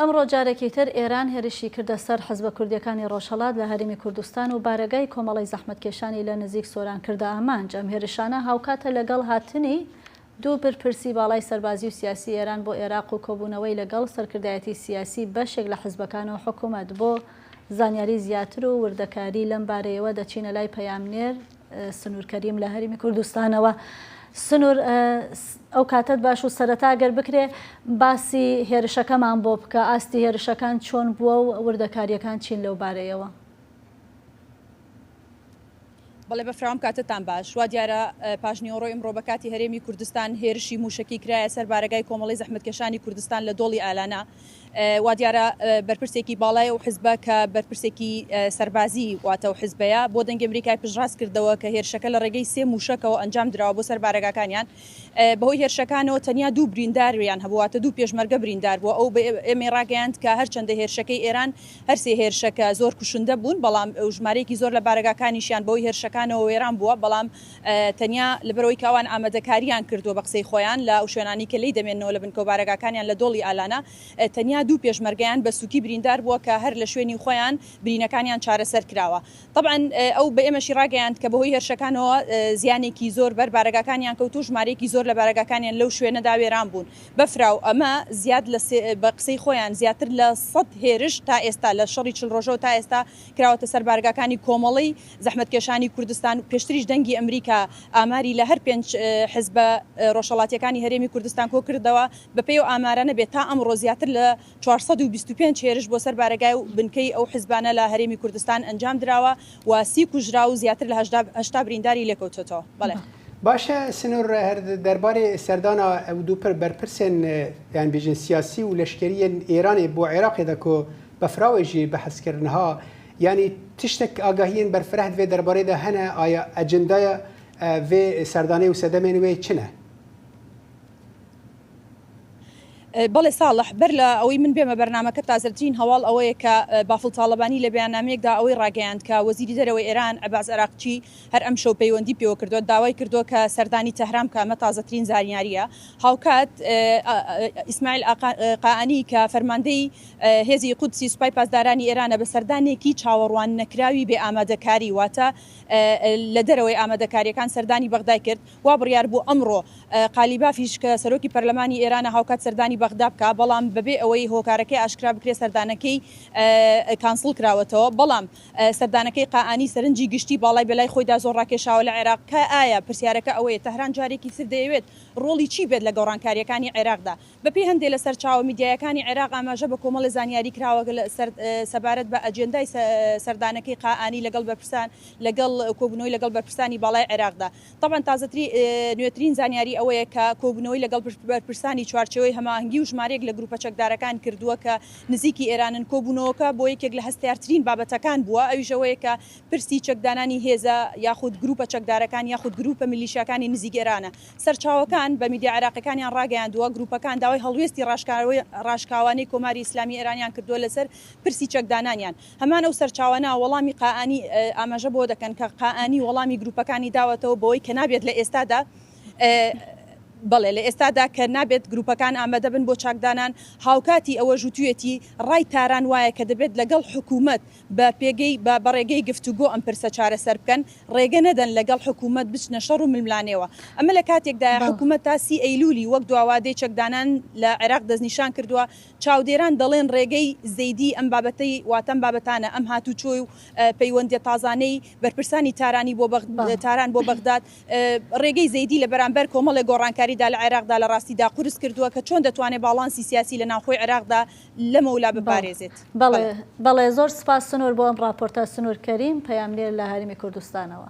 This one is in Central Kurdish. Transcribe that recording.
ئەمڕۆ جارێکی تر ئێران هێرشی کردە سەر حزبە کوردیەکانی ڕۆژهەڵات لە هەرێمی کوردستان و بارەگای کۆمەڵەی زەحمەتکێشانی لە نزیک سۆران کردە ئامانج. ئەم هێرشانە هاوکاتە لەگەڵ هاتنی دوو برپرسی باڵای سەربازی و سیاسی ئێران بۆ ئێراق و کۆبوونەوەی لەگەڵ سەرکردایەتی سیاسی بەشێک لە حزبەکان و حکومەت. بۆ زانیاری زیاتر و وردەکاری لەم بارەیەوە دەچینە لای پەیامنێر سنوور کەریم لە هەرێمی کوردستانەوە. سنوور ئەو کاتەت باش و سەرەتا گەر بکرێ باسی هێرشەکەمان بۆ بکە، ئاستی هێرشەکان چۆن بووە و وردەکارییەکان چین لەو بارەیەوە؟ بەڵێ بەفراوم کاتتان باش. وا دیارە پاشنیوەڕۆی ئمڕۆ بە کاتی هەرێمی کوردستان هێرشی مووشەکی کرایە سەر بارەگای کۆمەڵەی زەحمەتکێشانی کوردستان لە دۆڵی ئالانا. وا دیارە بەرپرسێکی باڵای ئەو حزبە کە بەرپرسێکی سەربازی واتە ئەو حزبەیە بۆ دەنگی ئەمریکای پشتڕاست کردەوە کە هێرشەکە لە ڕێگەی سێ مووشەکەوە ئەنجام دراوە بۆ سەر بارەگاکانیان. بەهۆی هێرشەکانەوە تەنیا دوو برینداریان هەبوو واتە دوو پێشمەرگە بریندار بووە. ئەو بە ئێمەی ڕاگەیاند کە هەرچەندە هێرشەکەی ئێران هەر سێ هێرشەکە زۆر کوشندە بوون، بەڵام ژمارەیەکی زۆر لە بارەگاکانیشیان بەهۆی هێرشەکانەوە وێران بووە، بەڵام تەنیا لەبەرئەوەی کە ئەوان ئامادەکارییان کردووە بە قسەی خۆیان لە ئەو شوێنانەی کە لێی دەمێننەوە لە بنکە و بارەگاکانیان لە دۆڵی ئالانا تەنیا دوو پێشمەرگەیان بە سووکی بریندار بووە کە هەر لە شوێنی خۆیان برینەکانیان چارەسەر کراوە. تەبعەن ئەو بە ئێمەشی ڕاگەیاند کە بەهۆی هێرشەکانەوە زیانێکی زۆر بەر بارەگاکانیان کەوت و ژمارەیەکی زۆر لە بارەگاکانیان لەو شوێنەدا وێران بوون. بەفراو ئەمە زیاد لە بە قسەی خۆیان زیاتر لە سەد هێرش تا ئێستا لە شەڕی چل ڕۆژەوە تا ئێستا کراوەتە سەر بارگاکانی کۆمەڵەی زەحمەتکێشانی کوردستان و پێشتریش دەنگی ئەمریکا ئاماری لە هەر پێنج حزبە ڕۆژهەڵاتیەکانی هەرێمی کوردستان کۆکردەوە بەپێی ئەو ئامارانە بێت تا ئەمڕۆ زیاتر لە 425 هێرش بۆ سەر بارەگای و بنکەی ئەو حزبانە لە هەرێمی کوردستان ئەنجام دراوە و سی کوژراو و زیاتر لە 80 برینداری لێکەوتۆتەوە. بەڵێ. باشە سنور هەر دەربارەی سەردانا ئەو دوو پر بەرپرسێن یان بێژین سیاسی و لەشکەریێن ئێرانێ بۆ عێراقێ دە کو بەفراوێ ژی بەحس کرن ها یانی تشتەک ئاگاهیێن بەرفرەه دڤێ دەربارەی دە هەنە ئایا ئەجندایە ڤێ سەردانێ و سەدەمێن وێ چنە؟ بەڵێ ساڵح، بەر لە ئەوەی من بێمە بەرنامەکە تازەترین هەواڵ ئەوەیە کە بافڵ تاڵەبانی لە بەیاننامەیەکدا ئەوەی ڕاگەیاند کە وەزیری دەرەوەی ئێران عەباس عراقچی هەر ئەمشەو پەیوەندی پێوە کردووە داوای کردووە کە سەردانی تەهران بکا ئەمە تازەترین زانیارییە هاوکات ئیسماعیل قائانی کە فەرماندەی هێزی قودسی سوپای پاسدارانی ئێرانە بە سەردانێکی چاوەڕوان نەکراوی بێ ئامادەکاری واتە لە دەرەوەی ئامادەکارییەکان سەردانی بەغدای کرد. وا بڕیار بوو ئەمڕۆ قالیبافیش کە سەرۆکی پەرلەمانی ئێرانە هاوکات سەردانی بەغدا بکا، بەڵام بەبێ ئەوەی هۆکارەکەی ئاشکرا بکرێت سەردانەکەی کانسڵ کراوەتەوە. بەڵام سەردانەکەی قائانی سەرنجی گشتی باڵای بەلای خۆیدا زۆر ڕاکێشاوە لە عێراق کە ئایا پرسیارەکە ئەوەیە تەهران جارێکی تر دەیەوێت ڕۆڵی چی بێت لە گۆڕانکارییەکانی عێراقدا؟ بەپێی هەندێ لە سەرچاوە میدیایەکانی عێراق ئاماژە بە کۆمەڵێ زانیاری کراوە سەبارەت بە ئەجێندای سەردانەکەی قائانی لەگەڵ بەرپرسان لەگەڵ کۆبوونەوەی لەگەڵ بەرپرسانی باڵای عێراقدا. تەبعەن تازەتری نوێترین زانیاری ئەوەیە کە کۆبوونەوەی لەگەڵ بەرپرسانی چوارچێوەی هەماهەنگی و ژمارەیەک لە گروپە چەکدارەکان کردووە کە نزیکی ئێرانن. کۆبوونەوەکە بۆ یەکێک لە هەستیارترین بابەتەکان بووە ئەویش ئەوەیە کە پرسی چەکدانانی هێزە یاخود گروپە چەکدارەکان یاخود گروپە میلیشیاکانی نزیک ئێرانە. سەرچاوەکان بە میدیا عێراقیەکانیان ڕاگەیاندووە، گروپەکان داوای هەڵوێستی ڕاشکاوانەی کۆماری ئیسلامی ئێرانیان کردووە لەسەر پرسی چەکدانانیان. هەمان ئەو سەرچاوانە وەڵامی قائانی ئاماژە بەوە دەکەن کە قائانی وەڵامی گروپەکانی داوەتەوە بەوەی کە نابێت لە ئێستادا بەڵێ لە ئێستادا کە نابێت گروپەکان ئامادە بن بۆ چاکدانان، هاوکاتی ئەوەش وتویەتی ڕای تاران وایە کە دەبێت لەگەڵ حکومەت بە پێگەی بە بە ڕێگەی گفتوگۆ ئەم پرسە چارەسەر بکەن، ڕێگە نەدەن لەگەڵ حکوومەت بچنە شەڕ و ململانێوە. ئەمە لە کاتێکدایە حکوومەت تا سی ئەیلوولی وەک دواوادەی چەکدانان لە عێراق دەستنیشان کردووە، چاودێران دەڵێن ڕێگەی زەیدی ئەم بابەتەی واتە ئەم بابەتانە، ئەم هاتوچۆی و پەیوەندیە تازانەی بەرپرسانی تارانی بۆ تاران بۆ بەغداد، ڕێگەی زەیدی لە بەرامبەر کۆمەڵێک گۆڕانکاریدا لە عێراقدا لە ڕاستیدا قورس کردووە کە چۆن دەتوانێت باڵانسی سیاسی لە ناوخۆی عێراقدا لەمەولا بپارێزێت. بەڵێ بەڵێ زۆر سوپاس سنور بۆ ئەم ڕاپۆرتە سنور کەریم پەیامنێر لە هەرێمی کوردستانەوە.